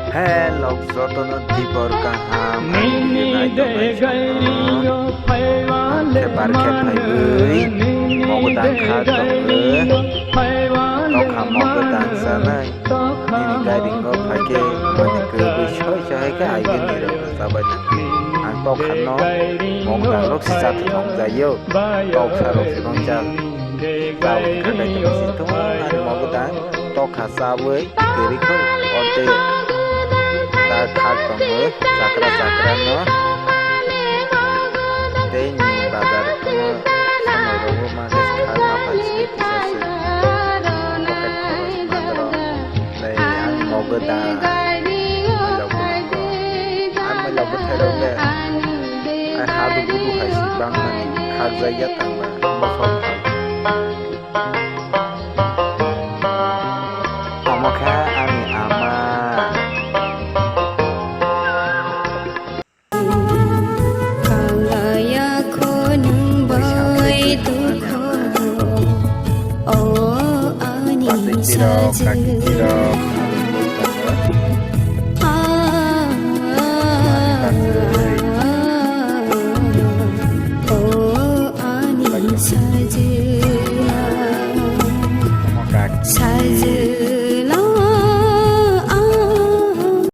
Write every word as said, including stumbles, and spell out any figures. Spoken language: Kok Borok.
Hello, jotono dibor kaham, ani video nai tongnai jotono. Ang khe bar khe phaiwi mogo dang kha tongwi. Tokha mogo dang chanai. Nini gairingo phai khe mani kwrwi soi soi hai khe aigini rok chabai nang. Ang tokha no mogo dang rok si cha thong jaio. Toksa rok si bang cha. Tabuk khakai tongsi tong ani mogo dang tokha chabwi kwrwi kho orde ta khak tongo chakra chakra no tei ni bazar no samai rogo ma khe khak ma phalsini kisa se pocket khoros madro tei ani mogo dang mailok bwlai kho ani mailok bwthai rok le ai ha du budu hai si bang mani khak jai ya tangma bosok thang. Omo khe ani ama. Kangaya kho nwng bai tukho, o ani sajwk. Ah, o ani sajwk.